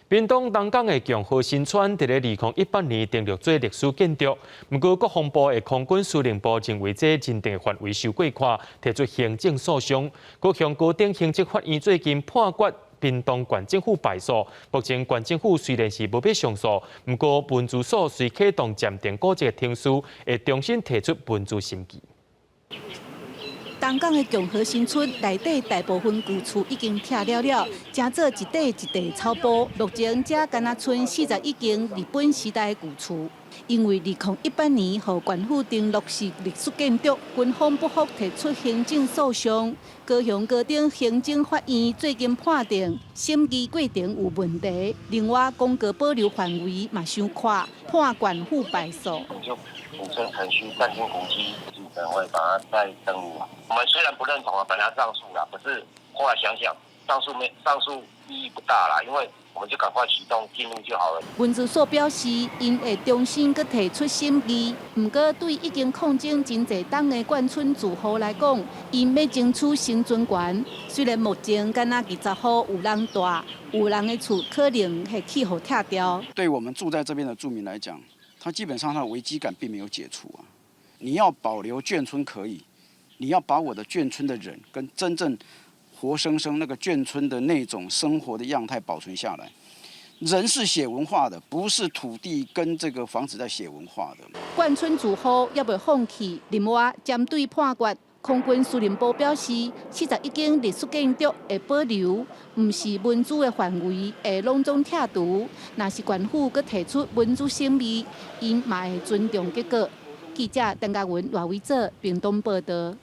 屏東東港的共和新村，佇咧2018年登錄做歷史建築，毋過國防部的空軍司令部認為這認定的範圍傷過闊，提出行政訴訟。高雄高等行政法院最近判決屏東縣政府敗訴，目前縣政府雖然是無欲上訴，毋過文資所隨啟動暫定古蹟的程序，會重新提出文資審議。東港的共和新村內底大部分舊厝已經拆了了，成做一塊一塊草埔。目前這干焦賰41間日本時代的舊厝，因為2018年予縣府登錄是歷史建築，軍方不服提出行政訴訟。高雄高等行政法院最近判定審議過程有問題，另外公告保留範圍嘛傷闊，判縣府敗訴。就補正程序暫定古蹟，可能會把它再登錄。我們雖然不認同啊，本來要上訴啦，可是後來想想，上訴沒上訴意義不大啦，因為我們就趕快啟動進入就好了。文資所表示，𪜶會重新閣提出審議，毋過對已經抗爭真濟冬的眷村住戶來講，𪜶欲爭取生存權。雖然目前干焦20戶有人蹛，有人的厝可能會去予拆掉。對我們住在這邊的住民來講，他基本上他的危機感並沒有解除啊。你要保留眷村可以，你要把我的眷村的人跟真正活生生那個眷村的那種生活的樣態保存下來。人是寫文化的，不是土地跟這個房子在寫文化的。眷村住戶猶未放棄，另外針對判決，空軍司令部表示，41間歷史建築會保留，毋是文資的範圍會攏總拆除。若是縣府閣提出文資審議，𪜶嘛會尊重結果。記者鄧家文、賴偉哲，屏東報道。